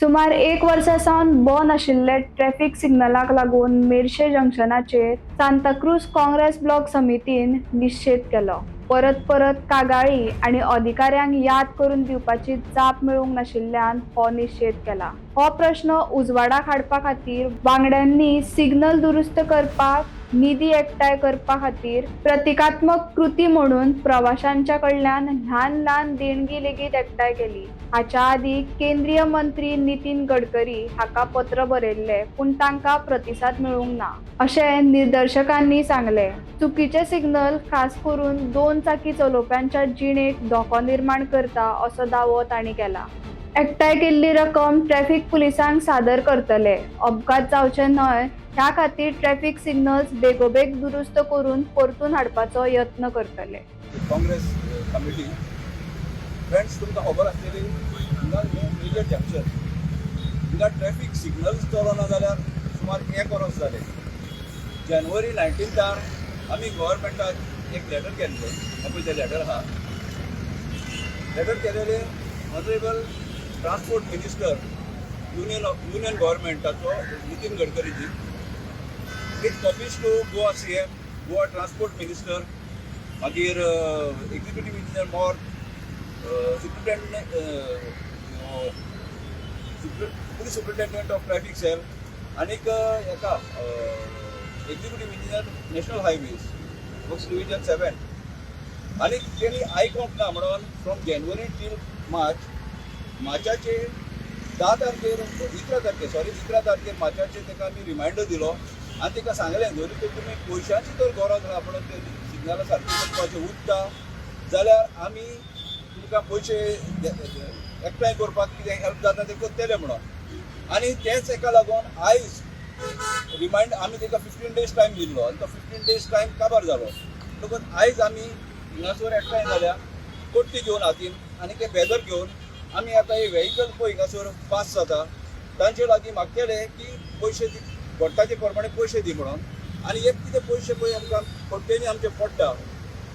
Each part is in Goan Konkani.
सुमार एक वर्सा सावन बंद आशिल्ले ट्रॅफिक सिग्नलाक लागून मेरशे जंक्शनाचेर सांताक्रूज काँग्रेस ब्लॉक समितीन निशेध केलो. परत परत कागाळी आनी अधिकाऱ्यांक याद करून दिवपाची जाप मेळूंक नाशिल्ल्यान हो निशेध केला. हो प्रश्न उजवाडाक हाडपा खातीर वांगड्यांनी सिग्नल दुरुस्त करपाक निधी एकठांय करपा खातीर प्रतिकात्मक कृती म्हणून प्रवाशांच्या कडल्यान ल्हान ल्हान देणगी लेगीत एकठांय केली. हाच्या आदीं केंद्रीय मंत्री नितीन गडकरी हाका पत्र बरयल्लें, पूण तांकां प्रतिसाद मेळूंक ना अशें निदर्शकांनी सांगलें. चुकीचे सिग्नल खास करून दोन चाकी चलोवप्यांच्या जिणेक धोको निर्माण करता असो दावो तांणी केला. एकठांय केल्ली रक्कम ट्रॅफिक पुलिसांक सादर करतले. अपघात जावचे न्हय ह्या खातीर ट्रॅफिक सिग्नल्स बेगोबेग दुरुस्त करून परतून हाडपाचो यत्न करतले. काँग्रेस कमिटी. फ्रेंड्स, तुमकां खबर आसतली, हांगा हें मेजर जंक्शन, हांगा ट्रॅफिक सिग्नल्स चलना जाल्यार सुमार एक वर्स जालें. जानेवारी 19तार आमी गव्हर्मेंटाक एक लेटर केल्लें. हें पळय, तें लेटर आहा. लेटर केलेलें honourable transport minister, union गव्हर्मेंटाचो Nitin गडकरीजी, with copies to Goa CM, Goa transport minister, मागीर executive engineer MORTH, superintendent, police superintendent of traffic cell आनीक हेका executive engineer, National Highways Works Division 7. आनी तेणी आयकोंक ना म्हणून फ्रॉम जानेवारी टील मार्च, मार्चाचे 10 तारखेर, 11 तारखेर, सॉरी, 11 तारखेर मार्चाचे ताका आमी रिमायंडर दिलो आनी ताका सांगलें, जरी तर तुमी पयशांची तर गरज आहा म्हणून ते सिग्नलां सारकी करपाचें उरता जाल्यार आमी तुमकां पयशे एकठांय करपाक कितें हेल्प जाता तें करतले म्हणून. आनी तेच हेका लागून आयज रिमायंड आमी ताका 15 डेज टायम दिल्लो आनी तो 15 डेज टायम काबार जालो. म्हणटकूच आयज आमी हिंगासर एकठांय जाल्या, कोट्टी घेवन हातीन आनी ते बॅनर घेवन. आमी आतां हे व्हेकल पळय हिंगासर पास जाता, तांचे लागीं मागतले की पयशे दी, घडटाचे प्रमाणे पयशे दी म्हणून. आनी एक कितें पयशे पळय आमकां कोट्टेनी आमचे पडटा,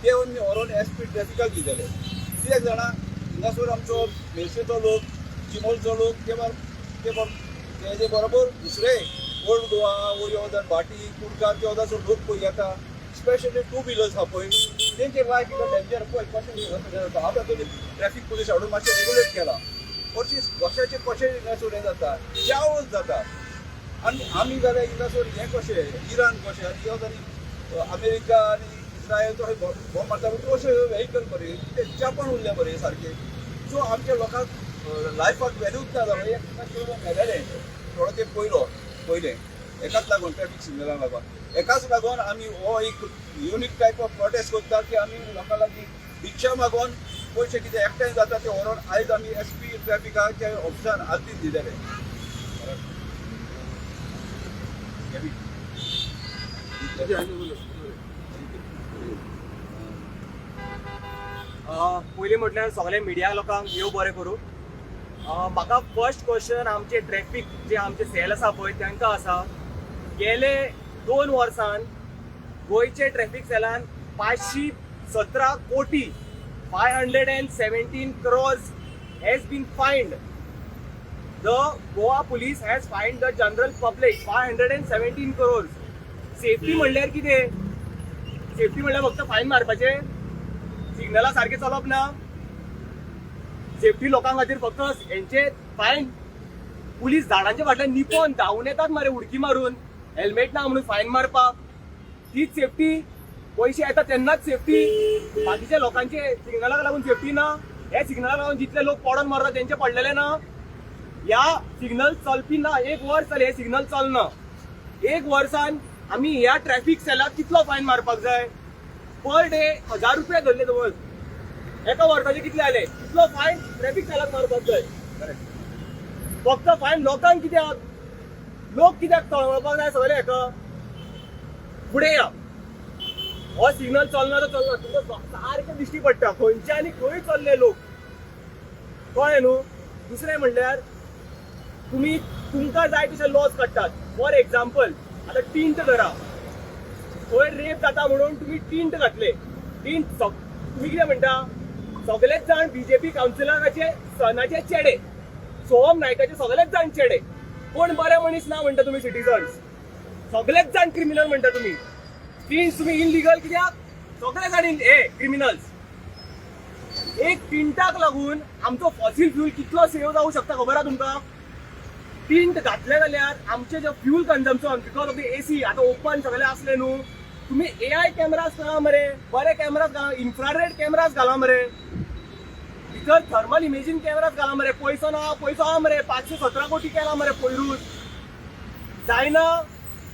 ते आमी व्हरोन एस पी ट्रॅफिकाक दितले. कित्याक जाणा, हिंगासर आमचो मेरशेचो लोक, चिमोलचो लोक, ते तेजे बरोबर दुसरे ओल्ड गोवा, वयर भाटी, कुडकार, ते वदाचो लोक पळय येता. स्पेशली टू व्हिलर्स आहा पळय, तेंचे लायफ डेंजर. पळय कशें जाता. आतां तुमी ट्रॅफिक पुलीस हाडून मातशें रेगुलेट केला. हरशीं कशाचे कशें हिंगासर हें जाता, चावस जाता. आनी आमी जाल्यार हिंगासर हें कशें इराण कशें आनी यो आनी अमेरिका आनी इस्रायल तो बॉम्ब मारता तशें व्हेकल मरे कितें जपान उरलें मरे सारकें. सो आमच्या लोकांक लायफाक व्हॅल्यूच ना जालो. एक चेडूं मेलेलें थोडो तेंप पयलो पयलें एकाच लागून, ट्रॅफिक सिग्नलाक लागून. एकाच लागून आमी हो एक युनीक टायप ऑफ प्रोटेस्ट करता की आमी लोकां लागीं भिक्षा मागून पयशे कितें एकठांय जाता ते व्हरोन आयज आमी एस पी ट्रॅफिकाच्या ऑफिसान आलतीन दिलेले. गॅबी. पयलीं म्हटल्यार सगळे मिडिया लोकांक देव बरें करूं. म्हाका फर्स्ट क्वेश्चन आमचे ट्रॅफिक जे आमचे सेल आसा पळय तांकां आसा. गेले 2 वर्सान गोंयचे ट्रॅफिक सेलान 517 कोटी, 517 crores has been fined. The Goa Police has fined the general public 517 crores. Safety म्हणल्यार कितें? सेफ्टी म्हणल्यार फक्त फायन मारपाचें? सिग्नला सारकें चलप ना? सेफ्टी लोकां खातीर फक्त हेंचे फायन? पुलीस झाडांच्या फाटल्यान निपोन धांवून येतात मरे, उडकी मारून, हेल्मेट ना म्हणून फायन मारपाक. तीच सेफ्टी? पयशे येता तेन्नाच सेफ्टी? बाकीच्या लोकांचे सिग्नलाक लागून सेफ्टी ना? हे सिग्नलाक लागून जितले लोक पडोन मरता तेंचे पडलेले ना? ह्या सिग्नल चलपी ना. एक वर्स जालें हे सिग्नल चलना. एक वर्सान आमी ह्या ट्रॅफिक सेलाक कितलो फायन मारपाक जाय? पर डे 1000 रुपया धरले समज, एका वर्साचे कितले आले? कितलो फायन ट्रॅफिक सेलाक मारपाक जाय? फक्त फायन लोकांक कित्याक? लोक कित्याक तळमळपाक जाय सगळे हेका? फुडें या. हो सिग्नल चलना तो चलना. तुमकां सारकें दिश्टी पडटा खंयचे आनी खंय चल्ले लोक, कळ्ळें न्हू? दुसरें म्हणल्यार तुमी तुमकां जाय तशे लॉज काडटात. फॉर एक्झाम्पल, आतां टिंट धरा. खंय रेप जाता म्हणून तुमी टिंट घातले. टिंट, तुमी कितें म्हणटा? सगळेच जाण बीजेपी कावन्सिलराचे सनाचे चेडे. सोहम नायकाचे सगळेच जाण चेडे. कोण बरे मनीस ना म्हणटा तुमी. सिटीजन्स सगळेच जाण क्रिमिनल म्हणटा तुमी. टिंट्स तुमी इनलिगल कित्याक? सगळे जाण हे क्रिमिनल्स. एक टिंटाक लागून आमचो फॉसिल फ्युल कितलो सेव जावंक शकता, खबर आहा तुमकां? टिंट घातले जाल्यार आमचे जे fuel consumption because of the AC आतां ओपन सगळे असले न्हू. तुमी एआय कॅमेराज घाला मरे, बरे कॅमेराज घाला, इन्फ्रारेड कॅमेराज घाला मरे, भितर थर्मल इमेजींग कॅमेराज घाला मरे. पयसो ना, पयसो आहा मरे. 517 कोटी केला मरे पयरूच. जायना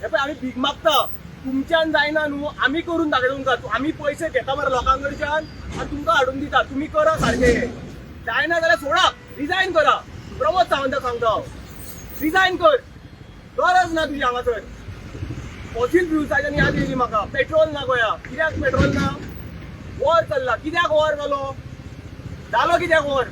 हे पळय, आमी भीक मागता. तुमच्यान जायना न्हू, आमी करून दाखयता तुमकां. आमी पयशे घेता मरे लोकां कडच्यान आनी तुमकां हाडून दिता. तुमी करा सारकें. जायना जाल्यार सोडा, रिजायन करा. प्रमोद सावंताक सांगता हांव, रिजायन कर, गरज ना तुजी हांगासर. फॉसिल फ्युल्साच्यान याद येयली म्हाका, पेट्रोल ना गोंया. कित्याक पेट्रोल ना? वॉर चल्ला. कित्याक वॉर जालो? जालो कित्याक वॉर?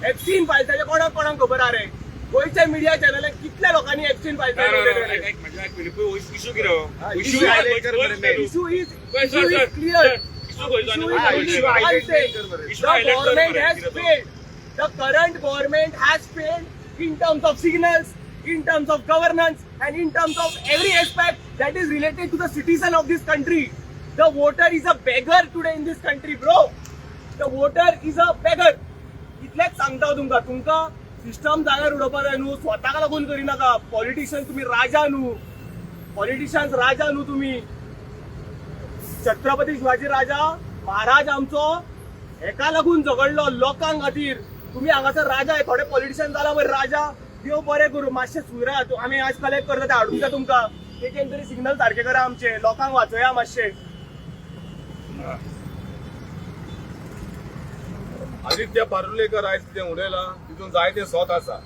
एप्स्टीन फायल्साचे कोणाक कोणाक खबर आहा रे? गोंयच्या मिडिया चॅनलाक कितल्या लोकांनी एप्स्टीन ना, ना, ना, फायल्स? ऐक, ऐक, म्हणजे एक मिनिट. पळय, इशू कितें हो? Issue issue highlight कर मरे main. Issue is पळय, issue sir, is sir, clear. Sir, issue खंयचो आनी Issue is खंयचो? only one thing. Issue The highlight कर government मरे, has कितें तो. failed. The current government has failed in terms of signals, in terms of governance, and in terms of every aspect that is related to the citizen of this country. The voter is a beggar today in this country, bro. The voter is a beggar. इतलेंच सांगता हांव तुमकां. तुमकां सिस्टम जाग्यार उडोवपा जाय न्हू, स्वताक लागून करिनाका. पॉलिटिशियन तुमी राजा न्हू, पॉलिटिशियन्स राजा न्हू तुमी. छत्रपती शिवाजी राजा महाराज आमचो हेका लागून झगडलो, लोकांक खातीर. तुमी हांगासर राजा आहे, थोडे पॉलिटिशियन जाला मरे राजा. देव बरें करूं, मातशें सुरात. आमी आज कलेक्ट करता ते हाडून दिता तुमकां. तेचेन तरी सिग्नल सारके करा, आमचे लोकांक वाचया मातशें. आदित्य पारुलेकर आयज कितें उलयला तितून जायतें सत आसा.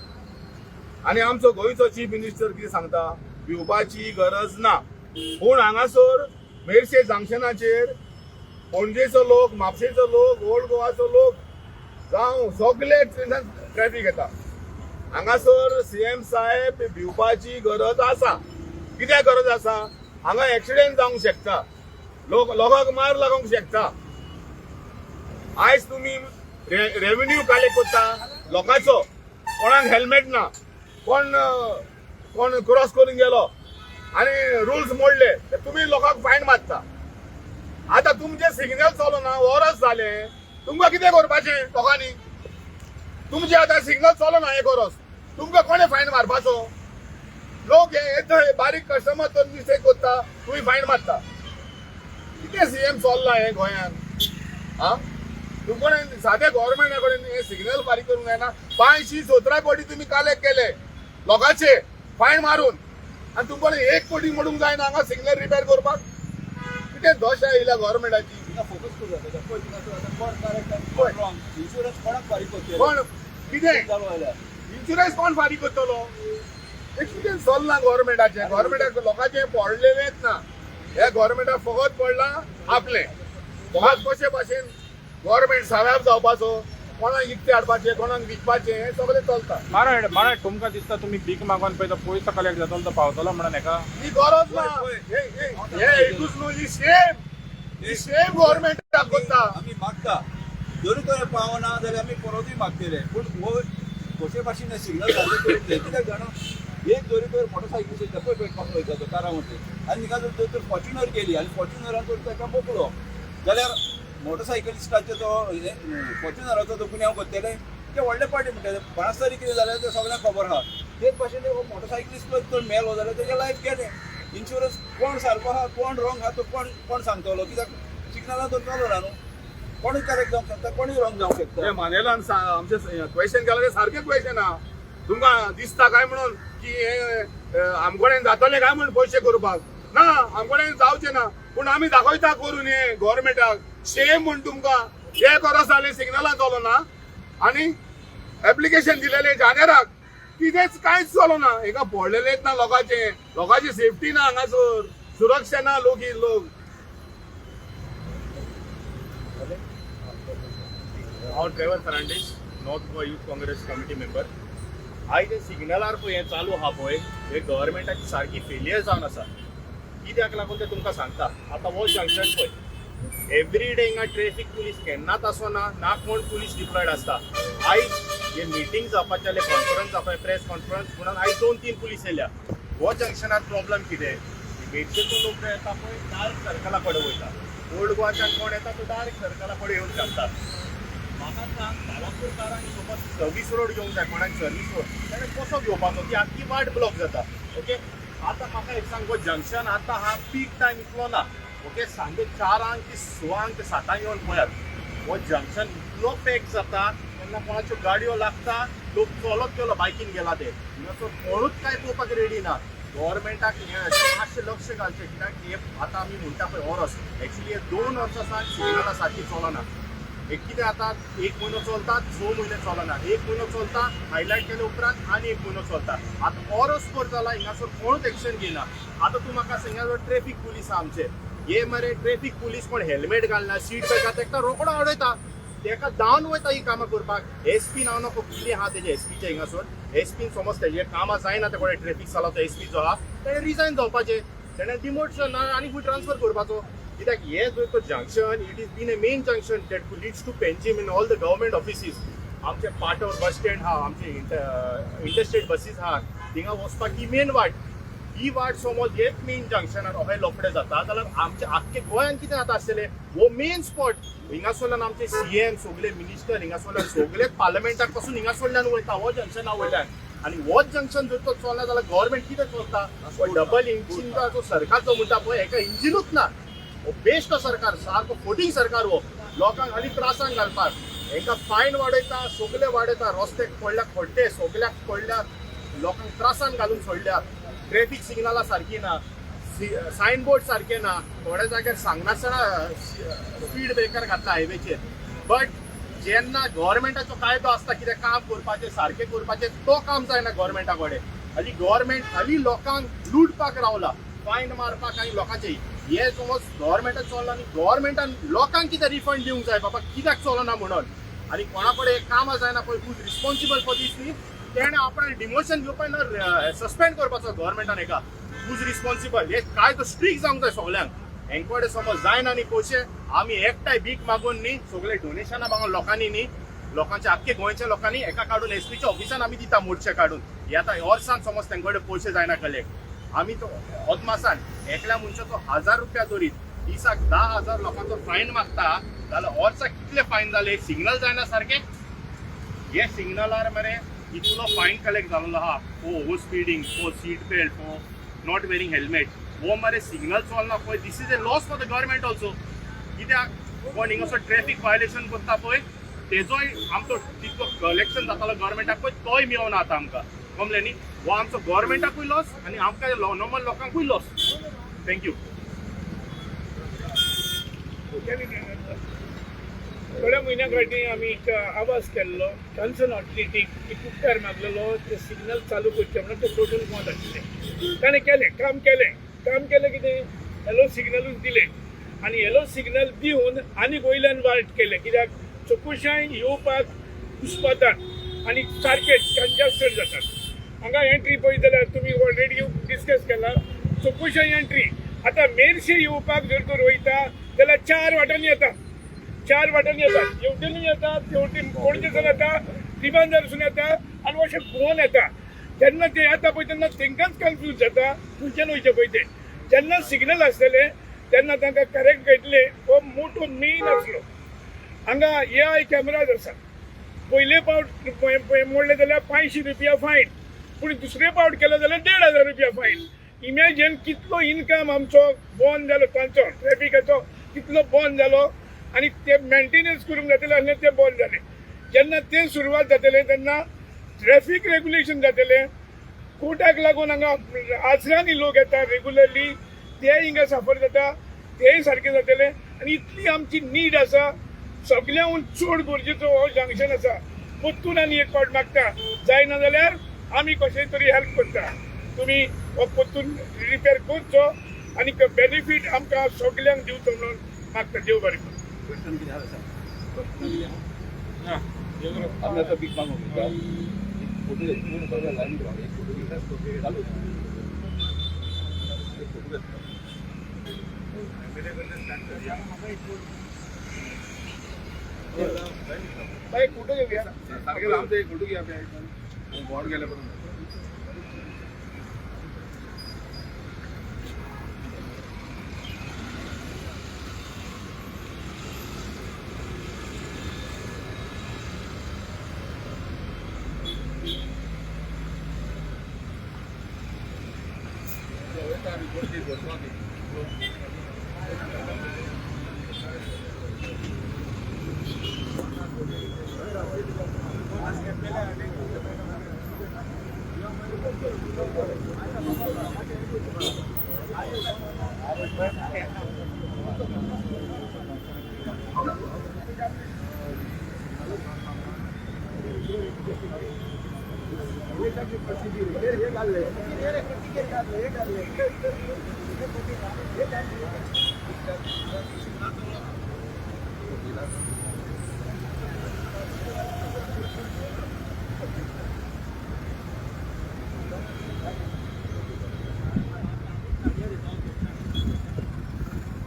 आनी आमचो गोंयचो चीफ मिनिस्टर कितें सांगता, भिवपाची गरज ना. पूण हांगासर मेरशे जंक्शनाचेर पणजेचो लोक, म्हापशेचो लोक, ओल्ड गोवाचो लोक जावं, सगळे ट्रॅफीक येता हांगासर. सीएम साहेब, भिवपाची गरज आसा. कित्याक गरज आसा? हांगा एक्सिडेंट जावंक शकता, लोक लोकांक मार लागूंक शकता. आयज तुमी रेव्हेन्यू कलेक्ट करता लोकांचो. कोणाक हेल्मेट ना, कोण कोण क्रॉस करून गेलो आनी रुल्स मोडले तर तुमी लोकांक फायन मारता. आता तुमचे सिग्नल चलना वरस जालें, तुमकां कितें करपाचें लोकांनी? तुमचे आतां सिग्नल चलना एक वरस, तुमकां कोणें फायन मारपाचो? लोक हे हे बारीक कस्टमर तर मिस्टेक करता, तुमी फायन मारता. कितें सीएम चल्लां हें गोंयांत? आ तुमकडे साध्या गव्हर्मेंटा कडेन हे सिग्नल फारीक करूंक जायना. 517 कोटी तुमी कलेक्ट केले लोकांचे फायन मारून आनी तुमकडे 1 कोटी मोडूंक जायना हांगा सिग्नल रिपेर करपाक. कितें दशा येयल्या गव्हर्मेंटाची? तिका फोकस करूं जाता. पळय, तिका आतां कोण करेक्ट आनी कोण रॉंग, इन्शुरन्स कोणाक फारीक करतले? कोण कितें जालो जाल्यार इन्शुरन्स कोण फारीक करतलो? हे कितें चल्लां गव्हर्मेंटाचें? गव्हर्मेंटाक लोकांचें पडलेलेंच ना. हे गव्हर्मेंटाक फकत पडलां आपलें. फकत कशे भाशेन गव्हर्मेंट साव्याब जावपाचो, कोणाक इकते हाडपाचें, कोणाक विकपाचें, हें सगळें चलता. मारा मारा, तुमकां दिसता तुमी भीक मागून पळय तो पयसो कलेक्ट जातलो, तो पावतलो म्हणून हेका? ही गरज ना. हे हे- हे एकूच न्हू, ही शेम, ही शेम गव्हर्मेंटाक करता. आमी मागता, जरी तर पावना जाल्यार आमी परतूय मागतले. पूण हो कशे भाशेन सिग्नल सारकें करूंक जाय. कित्याक जाणा, एक जरी तर मोटरसायकल वयता पळय, पळय कसो वयता तो कारा मदीं, आनी हिंगा जर तर फॉर्च्युनर गेली आनी फॉर्च्युनरान जर ताका मोकलो जाल्यार मोटरसायकलिस्टाचो तो फॉर्च्युनराचो तो गुन्यांव करतले. ते व्हडले पार्टी म्हणटा, बाणस्तारी कितें जाल्यार तें सगळ्यांक खबर आहा. तेच भाशेन हो मोटरसायकलिस्ट जर मेलो जाल्यार तेजें लायफ गेलें. इन्शुरन्स कोण सारको आहा, कोण रॉंग आहा, तो कोण कोण सांगतलो? कित्याक सिग्नलां तर चलो ना न्हू, कोणूय करेक्ट जावंक शकता, कोणूय रॉंग जावंक शकता. हे मानेलान आमचे क्वेश्चन केला ते सारकें क्वेश्चन आहा. तुमकां दिसता काय म्हणून की हे आमकडेन जातले काय म्हणून पयशे करपाक? ना, आमकडेन जावचे ना. पूण आमी दाखयता करून हे गव्हर्मेंटाक शेम म्हूण तुमकां. हे गरज जालें, सिग्नलां चलना आनी एप्लिकेशन दिलेलें जानेराक, कितेंच कांयच चलना. हेका पडलेलेंच ना लोकांचें. लोकांची सेफ्टी ना हांगासर, सुरक्षा ना. लोक ही लोक हांव Trevor Fernandes, north Goa youth Congress committee member. आयज हे सिग्नलार पळय हें चालू आहा पळय, हे गव्हर्मेंटाची सारकी फेलियर जावन आसा. कित्याक लागून तें तुमकां सांगता. आतां हो जंक्शन पळय, एवरी डे हिंगा ट्रॅफीक पुलीस केन्नाच आसना, ना कोण पुलीस डिप्लॉयड आसता. आयज हे मिटींग जावपाचें जालें, कॉन्फरन्स जावपाचें, प्रेस कॉन्फरन्स म्हणून आयज 2-3 पुलीस येयल्या. हो जंक्शनार प्रॉब्लम कितें, मेरशेचो लोक जो येता पळय डायरेक्ट सर्कला कडेन वयता, ओल्ड गोवाच्यान कोण येता तो डायरेक्ट सर्कला कडेन येवन घालता. म्हाका सांग, कालापूरकारांक समज सर्वीस रोड घेवंक जाय, कोणाक सर्वीस रोड ताणें कसो घेवपाचो, ती आख्खी वाट ब्लॉक जाता. ओके, आतां म्हाका एक सांग, हो जंक्शन आतां हा पीक टायम इतलो ना. ओके, सांजे 4 ते 6 ते 7 येवन पळयात, हो जंक्शन इतलो पॅक जाता तेन्ना कोणाच्यो गाडयो लागता, लोक चलत गेलो, बायकीन गेला ते, हिंगासर कोणूच कांय पळोवपाक रेडी ना. गव्हर्मेंटाक हें मातशें लक्ष घालचें, कित्याक हे आतां आमी म्हणटा पळय ओरस, एक्चुली हे 2 वर्सां सावन सिग्नलां सारकी चलना. एक कितें आतां 1 म्हयनो चलता, 6 म्हयने चलना, 1 म्हयनो चलता हायलायट केले उपरांत आनी 1 म्हयनो चलता. आतां ओरस पर जाला, हिंगासर कोणूच एक्शन घेयना. आतां तूं म्हाका सांग, हिंगासर ट्रेफीक पुलीस आहा आमचे, हे मरे ट्रेफीक पुलीस कोण हेल्मेट घालना, सीट बेल्ट ताका रोकडो अडयता, तेका धांवन वयता ही कामां करपाक. एस पी नांव नको कितें आहा तेजे एस पीचे, हिंगासर एस पीन समज तेजे कामां जायना, ते कोणे ट्रेफीक चलवता एस पी जो आहा तेणें रिजायन जावपाचें, तेणें डिमोशन आनी खंय ट्रान्सफर करपाचो. कित्याक हे जो तो junction, it is been a main junction that leads to Panjim in all the government offices. आमचे पाटो बस स्टँड आहा, आमचे इंटरस्टेट बसीस आहा, थिंगा वचपाक ही मेन वाट. ही वाट समज हेच मेन जंक्शनार अशें लफडे जाता जाल्यार आमचे आख्खे गोंयांत कितें जाता आसतलें. हो मेन स्पॉट हिंगासरल्यान आमचे सीएम सगळे मिनिस्टर हिंगासरल्यान सगळे पार्लमेंटाक पासून हिंगासरल्यान वयता हो जंक्शना वयल्यान. आनी होच जंक्शन जर तो चलना जाल्यार गव्हर्मेंट कितें चलता? डबल इंजिनाचो सरकार जो म्हणटा पळय, हेका इंजिनूच ना. हो बेश्ट सरकार, सारको फोटींग सरकार. हो लोकांक हाली त्रासान घालपाक हेंकां फायन वाडयता, सगळे वाडयता, रस्त्याक पडल्या खड्डे, सगळ्याक पडल्या, लोकांक त्रासान घालून सोडल्या. ट्रेफीक सिग्नलां सारकी ना, सायन बोर्ड सारके ना, थोड्या जाग्यार सांगनासतना स्पीड ब्रेकर घातला हायवेचेर. बट जेन्ना गव्हर्मेंटाचो कायदो आसता कितें काम करपाचें, सारकें करपाचें, तो काम जायना गव्हर्मेंटा कडेन. हाली गव्हर्मेंट हाली लोकांक लुटपाक रावला, फायन मारपाक आनी लोकांचे हे समज गव्हर्मेंटान चल्ला आनी गव्हर्मेंटान लोकांक कितें रिफंड दिवंक जाय बाबा, कित्याक चलना म्हणून. आनी कोणा कडेन कामां जायना पळय, who is responsible for these न्ही, तेणें आपणाक डिमोशन घेवपाक ना सस्पेंड करपाचो गव्हर्मेंटान हेका. हु is responsible, हे काय तो स्ट्रीक जावंक जाय सगळ्यांक. हेंकडे समज जायना न्ही पयशे, आमी एकठांय भीक मागून न्ही, सगळे डोनेशनां मागून लोकांनी न्ही, लोकांचे आख्खे गोंयच्या लोकांनी एका काडून एसपीच्या ऑफिसान आमी दिता मोर्चे काडून. हे आतां वर्सान समज तेंकडे पयशे जायना कलेक्ट, आमी तो अदमासान एकल्या मनशाचो 1000 रुपया धरीत दिसाक 10,000 लोकांचो फायन मागता जाल्यार वर्साक कितले फायन जाले? सिग्नल जायना सारके, हे सिग्नलार मरे इतलो फायन कलेक्ट जाल्लो आहा, for over speeding, for seat belt, for not wearing helmet. हो मरे सिग्नल चलना पळय, this is a loss for the government also. कित्याक कोण हिंगासर ट्रॅफिक व्हायलेशन करता पळय, तेजोय आमचो तितलो कलेक्शन जातालो गव्हर्मेंटाक पळय, तोय मेळना आतां आमकां. कमले न्ही, हो आमचो गव्हर्मेंटाकूय लॉस आनी आमकां नॉर्मल लोकांकूय लॉस. Thank you. थोड्या म्हयन्या फाटीं आमी एक आवाज केल्लो जॉन्सन ऑटलिटीक एक उपकार मागलेलो, ते सिग्नल चालू करचे म्हणून. ते टोटल बंद आशिल्ले. ताणें केलें काम, केलें काम, केलें कितें, येलो सिग्नलूच दिले आनी येलो सिग्नल दिवन आनीक वयल्यान वायट केलें, कित्याक चोकुशाय येवपाक घुसपातात आनी सारके कंजस्टेड जातात. हांगा एंट्री पळयत जाल्यार तुमी ऑलरेडी डिस्कस केला, चोकुशाय एंट्री. आतां मेरशे येवपाक जर तर वयता जाल्यार चार वाटांनी येता, चार वाटांनी येतात. हेवटेनूय येतात, तेवटेन पणजेसून येता, रिबांदारसून येता आनी अशें घुंवोन येता. जेन्ना ते येता पळय तेन्ना तांकांच कन्फ्यूज जाता खंयच्यान वयचें पळय तें. जेन्ना सिग्नल आसतले तेन्ना तांकां करेक्ट कळटलें. हो मोटो मेन आसलो. हांगा एआय कॅमेराज आसा. पयले फावट मोडले जाल्यार 500 रुपया फायन, पूण दुसरे फावट केलो जाल्यार 1500 रुपया फायन. इमॅजिन कितलो इनकम आमचो बंद जालो, तांचो ट्रॅफिकाचो कितलो बंद जालो. आनी ते मेंटेनन्स करूंक जातले आसले, ते बंद जाले. जेन्ना ते सुरवात जातले तेन्ना ट्रॅफीक रेग्युलेशन जातलें. कोर्टाक लागून हांगा हजारांनी लोक येता रेगुलरली, ते हिंगा सफर जाता, तेय सारकें जातलें. आनी इतली आमची नीड आसा, सगळ्यांहून चड गरजेचो हो जंक्शन आसा. परतून आनी एक फावट मागता, जायना जाल्यार आमी कशें तरी हेल्प करता. तुमी हो परतून रिपेर करचो आनी बेनिफीट आमकां सगल्यांक दिवचो म्हणून मागता. देव बरें करूं. क्वेश्चन कितें आसा? प्रश्न कितें आहा? आमी आतां भीक मागूंक वयता. एक फोटो घे, पूर्ण लायन एक फोटो घे, चालू, एक फोटो घेतलो. एक फोटो घेऊया सारखे आमचा एक फोटो घ्या बॉन्ड गेल्यापर्यंत.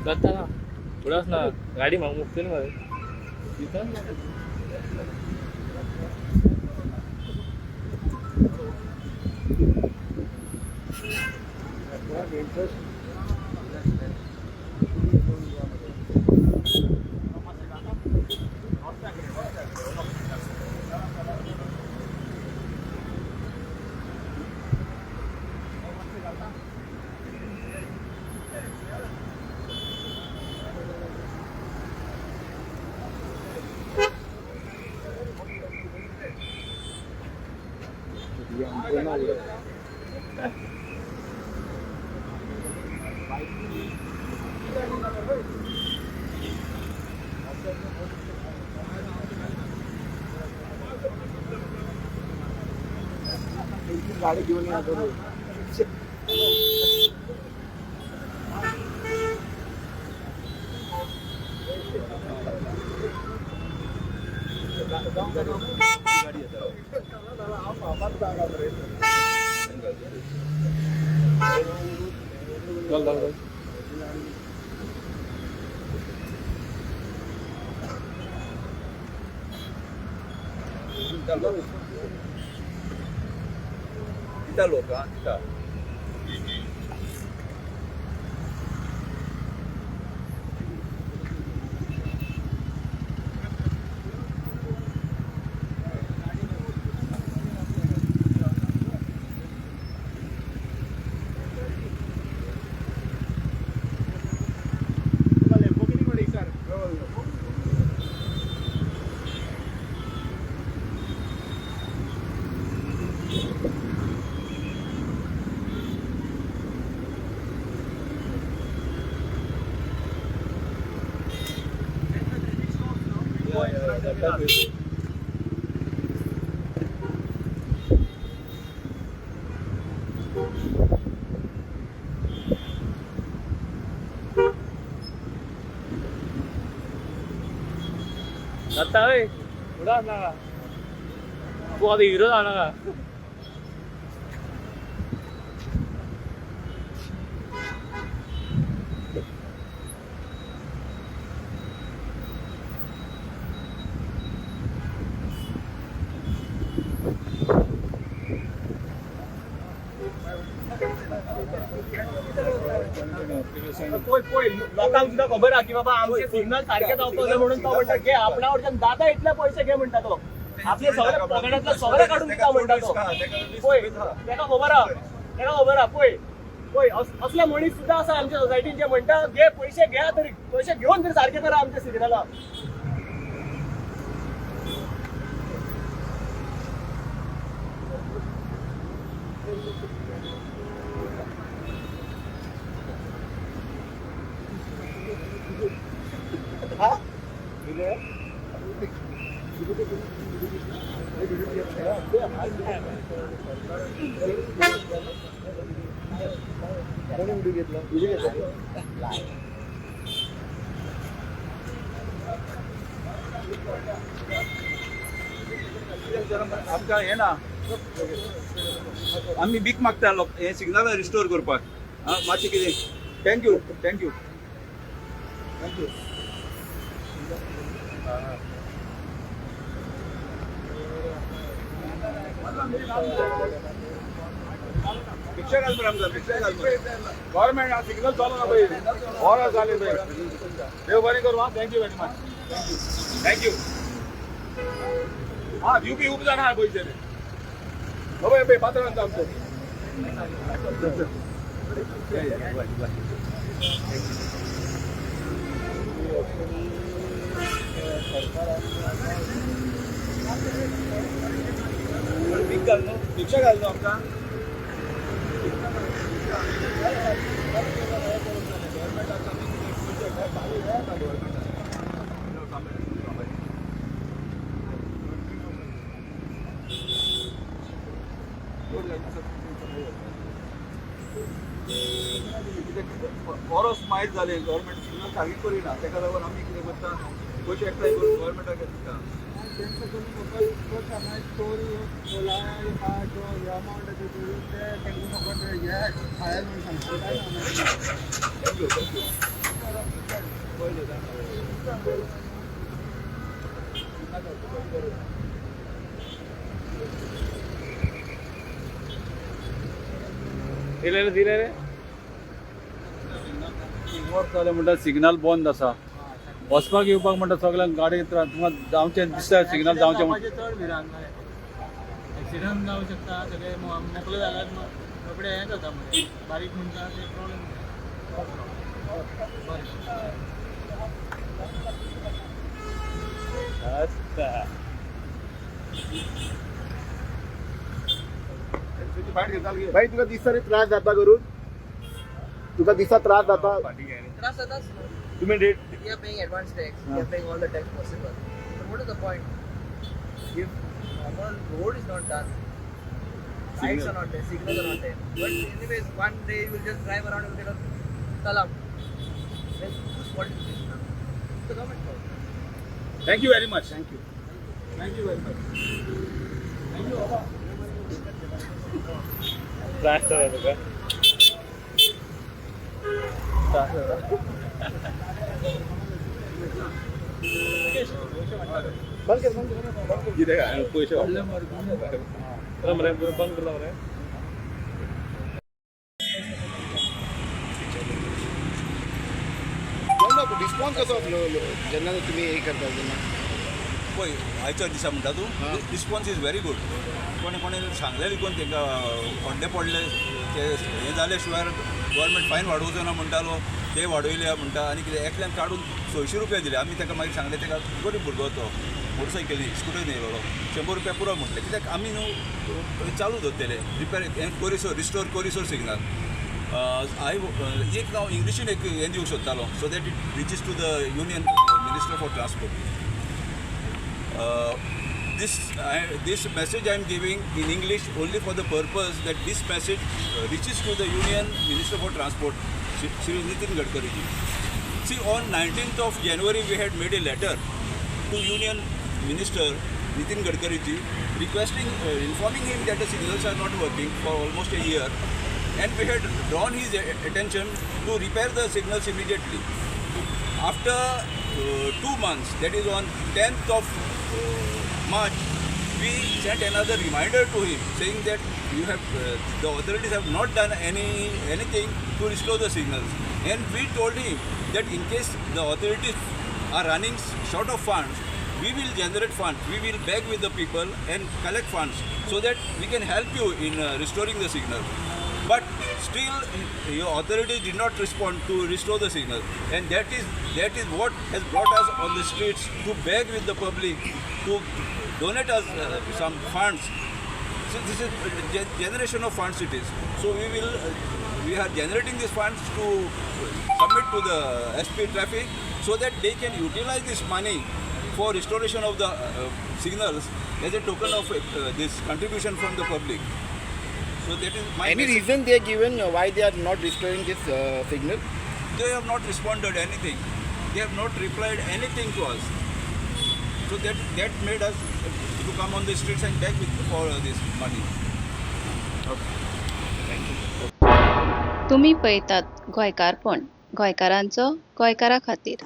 जाता ना फुडें ना गाडी म्हाका मुकतली मरे तिथं. गाडी घेऊन या. चल चल. दिता लोक हा दिता. जाता वय फुडें नाका तूं आतां हिरो जावं नाका. पळय पळय, लोकांक सुद्दां खबर आहा की बाबा आमचे सिग्नल सारखे जावपाक जाय म्हणून तो म्हणटा घे आपणा कडच्यान दादा इतले पयशे घे म्हणटा तो, आपले सगळे पॉकेटांतले सगळे काडून दिता म्हणटा तो. पळय तेका खबर आहा, तेका खबर आहा. पळय पळय, असले मनीस सुद्दां आसा आमच्या सोसायटीन जे म्हणटा घे पयशे घ्या तरी पयशे घेवन तरी सारखे करा आमच्या सिग्नला. आमकां हें ना, आमी भीक मागता लोक हे सिग्नल रिस्टोर करपाक. आं मातशें कितें. Thank you thank you thank you. भिक्षा घाल मरे आमकां, भिक्षा घाल मरे. गव्हर्मेंट सिग्नल चालू ना पळय, वरां जालीं पळय. देव बरें करूं. आं, thank you very much. Thank you. हा, दिवपी खूब जाणां आहा पयशे ते. पळय पळय पात्र आमचो. भीक घाल न्हू, भिक्षा घाल न्हू आमकां. बरोच मायज जालें, गव्हर्मेंट सिग्नल सारकी करिना. ताका लागून आमी कितें करता, पयशे एकठांय करून गव्हर्मेंटाक दिता. Thank you, thank you. पयलें. दिले रे, दिले रे. वर्स जालें म्हणटा सिग्नल बंद आसा. वचपाक येवपाक म्हणटा सगळ्यांक गाडी तुमकां जावचें दिसता, सिग्नल जावचें म्हण. चड भिरांत मरे, एक्सिडंट जावं शकता. सगळे मोकळे जाल्यार रोखडे हें जाता मरे. बारीक मनशां ते प्रॉब्लेम. बरें. फायट घेताल. भाई, तुका दिसता रे त्रास जाता करून? तुका दिसता त्रास जाता? त्रास जाताच. तुम्ही rate We are paying advance tax, we are paying all the tax possible. But what is the point? If normal road is not done, lights are not there, signals are not there. But anyways, one day you will just drive around and will get a talam. Then whose fault is this now? It's the government fault. Thank you very much. Thank you, thank you very much. Thank you बाबा. त्रास जाता तुका? त्रास जाता? कितें काय पयशे? मरे, बंद करता मरे. रिस्पॉन्स कसो आसलो जेन्ना तुमी हे करता तेन्ना? पळय, आयच्या दिसा म्हणटा तूं, Response is very good. कोणें कोणें सांगलें देखून तांकां खड्डे पडले ते हें जाले शिवाय गव्हर्मेंट फायन वाडोवचो ना म्हणटालो, ते वाडयले म्हणटा. आनी कितें, एकल्यान काडून 600 रुपया दिले. आमी ताका मागीर सांगलें, ताका, गरीब भुरगो तो, मोटरसायकली स्कुटरीन येयलेलो, 100 रुपया पुरो म्हटलें. कित्याक आमी न्हू चालू दवरतले रिपेर हें करिसर, रिस्टोर करिसर सिग्नल. हांव एक हांव इंग्लिशीन एक हें दिवंक सोदतालो, so that it reaches to the Union Minister for Transport. This message I am giving in English only for the purpose that this message reaches to the Union Minister for Transport, Shri Nitin Gadkari ji. See, on 19th of January we had made a letter to Union Minister Nitin Gadkari ji, requesting, informing him that the signals are not working for almost a year, and we had drawn his attention to repair the signals immediately. After 2 months, that is on 10th of March, we sent another reminder to him saying that you have the authorities have not done anything to restore the signals, and we told him that in case the authorities are running short of funds, we will generate funds, we will beg with the people and collect funds so that we can help you in restoring the signal. But still your authorities did not respond to restore the signal, and that is what has brought us on the streets to beg with the public to donate us some funds. So this is generation of funds it is. So we are generating these funds to submit to the SP Traffic so that they can utilize this money for restoration of the signals as a token of this contribution from the public. So that is my Any message. Reason they given why they are not restoring this signal? They have not responded anything. They have not replied anything to us. So that made us to come on the streets and beg for this money. तुमी पळयतात गोंयकारपण, गोंयकारांचो गोंयकारा खातीर.